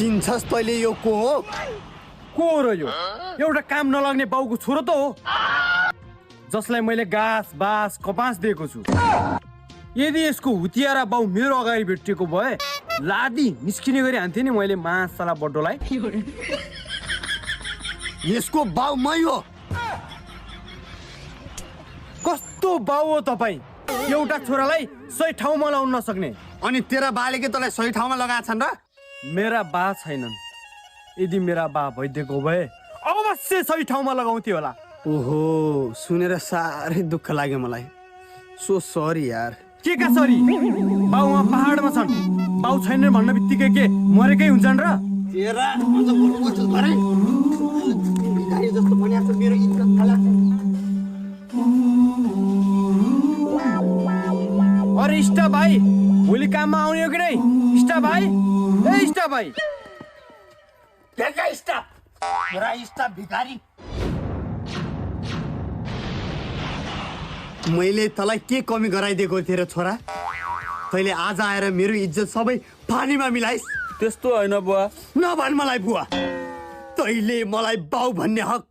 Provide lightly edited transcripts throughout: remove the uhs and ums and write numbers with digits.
चिन्छस् तैँले यो को हो? को र यो? एउटा काम नलाग्ने बाउको छोरो त हो, जसलाई मैले घाँस बाँस कपास दिएको छु। यदि यसको हुतियारा बाउ मेरो अगाडि भेटिएको भए लादी निस्किने गरी हान्थे नि मैले मासला बड्डोलाई। यसको बाउ मै हो। कस्तो बाउ हो तपाईँ? एउटा छोरालाई सही ठाउँमा लाउन नसक्ने। अनि तेरा बाले के तँलाई सही ठाउँमा लगाएछन् र? मेरा बा छैनन्। यदि मेरा बा भइदिएको भए अवश्य सही ठाउँमा लगाउँथे होला। ओहो, सुनेर साह्रै दुःख लाग्यो मलाई। सो सरी यार। के का सरी? बाउ वहाँ पहाडमा छन्। बाउ छैन भन्न बित्तिकै के मरेकै हुन्छन् र? तेरा अझ बोल्नु भरे भिखारी जस्तो भनिया छ मेरो इज्जत खाला। अरे स्टा भाइ, भोलि काममा आउने हो कि नै? स्टा भाइ, ए स्टा भाइ। बेका स्टा, मेरा स्टा भिखारी। मैले तँलाई के कमी गराइदिएको थिएँ र छोरा? तैँले आज आएर मेरो इज्जत सबै पानीमा मिलाइस्। त्यस्तो होइन बुवा। नभन् मलाई बुवा, तैँले मलाई बाउ भन्ने हक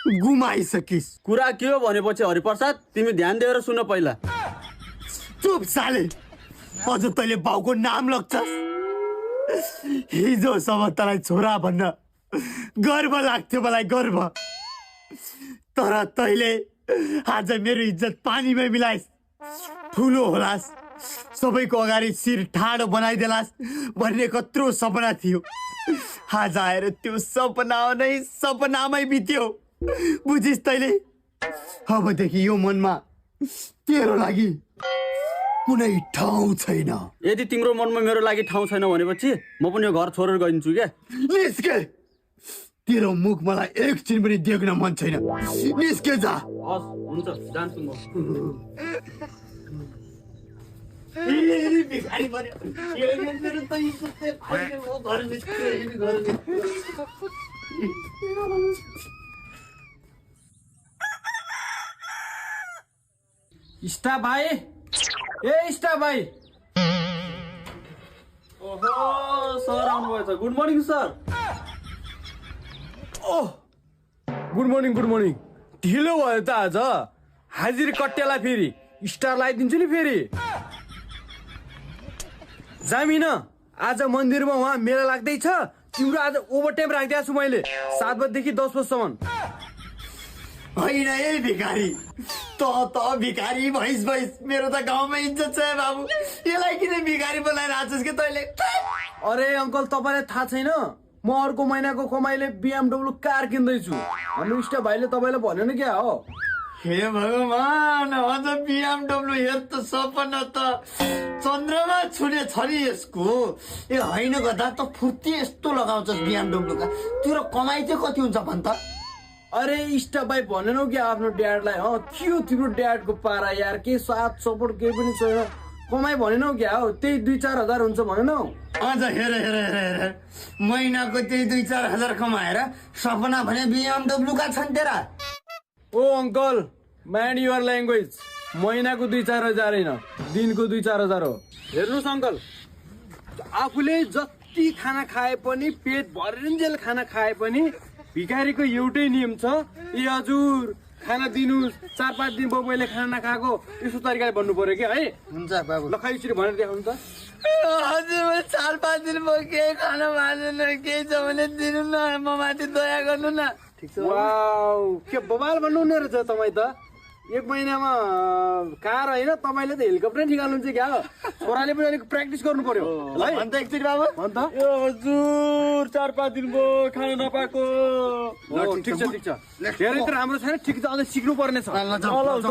गुमाइसकिस्। कुरा के हो भनेपछि हरिप्रसाद तिमी ध्यान दिएर सुन पहिला। चुप साले, अझ तैँले बाउको नाम लग्छस्। हिजोसम्म तँलाई छोरा भन्न गर्व लाग्थ्यो, मलाई गर्व। तर तैँले आज मेरो इज्जत पानीमै मिलाइस्। ठुलो होलास्, सबैको अगाडि शिर ठाडो बनाइदेलास् भन्ने कत्रो सपना थियो। आज आएर त्यो सपना नै सपनामै बित्यो। बुझिस् तैँले? अबदेखि यो मनमा तेरो लागि कुनै ठाउँ छैन। यदि तिम्रो मनमा मेरो लागि ठाउँ छैन भनेपछि म पनि यो घर छोडेर गइदिन्छु क्या। निस्के, तेरो मुख मलाई एकछिन पनि देख्न मन छैन। निस्के जा। हस् हुन्छ, जान्छु म। भिखारी भन्यो, मेरो त इज्जत हो, घर निस्के, घर निस्के। स्टा भाइ, ए स्टा भाइ। ओहो, सर आउनुभएछ। Good morning sir. Oh, good morning good morning. ढिलो भयो त आज। हाजिर कट्टेला फेरि स्टार लगाइदिन्छु नि फेरि। जामिन, आज मन्दिरमा उहाँ मेला लाग्दैछ। तिम्रो आज ओभर टाइम राखिदिएको छु मैले, 7 बजेदेखि 10 बजेसम्म। होइन ए भिखारी, त भिखारी भइस मेरो त गाउँमा इज्जत छ बाबु। यसलाई किन भिखारी बनाएर आछस् कि तैँले? अरे अङ्कल, तपाईँलाई थाहा छैन? म अर्को महिनाको कमाइले BMW कार किन्दैछु। हाम्रो स्टा भाइले तपाईँलाई भन्यो नि क्या हो? हे भगवान, अझ BMW हेर त, सपना त चन्द्रमा छुने छ नि यसको। ए होइन गर्दा त फुर्ती यस्तो लगाउँछस् BMW का। तेरो कमाइ चाहिँ कति हुन्छ भन् त? अरे स्टा भाइ भनेनौ क्या आफ्नो ड्याडलाई? थियो तिम्रो ड्याडको पारा यार, के साथ सपोर्ट केही पनि छैन। कमाइ भनेनौ क्या हो? त्यही 2-4 हजार हुन्छ भनेनौ। अझ हेर हेर हेर हेर, महिनाको त्यही 2-4 हजार कमाएर सपना भने BMW का छन् तेरा। ओ अङ्कल, माइन्ड युअर ल्याङ्ग्वेज। महिनाको 2-4 हजार होइन, दिनको 2-4 हजार हो। हेर्नुहोस् अङ्कल, आफूले जति खाना खाए पनि, पेट भरिन्जेल खाना खाए पनि भिखारीको एउटै नियम छ। ए हजुर खाना दिनुहोस्, 4-5 दिन भयो मैले खाना नखाएको, यस्तो तरिकाले भन्नु पर्यो कि है? हुन्छ बाबु। ल खै यसरी भनेर देखाउनु त। हजुर, मैले 4-5 दिन भयो केही खाना भाँदैन, केही छ भने दिनु न, म माथि दया गर्नु न। ठिक छ। वाउ, के बबाल भन्नुहुने रहेछ तपाईँ त। 1 महिनामा कार होइन, तपाईँले त हेलिकप्टर निकाल्नुहुन्छ क्या हो? छोराले पनि अलिक प्र्याक्टिस गर्नु पर्यो ल भन् त एकचोटि बाबु। भन् त। ए हजुर 4-5 दिन भयो खाना नपाएको। ठिक छ ठिक छ, धेरै त राम्रो छैन, ठिक छ, अझै सिक्नु पर्ने छ। ल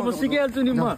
म सिकिहाल्छु नि म।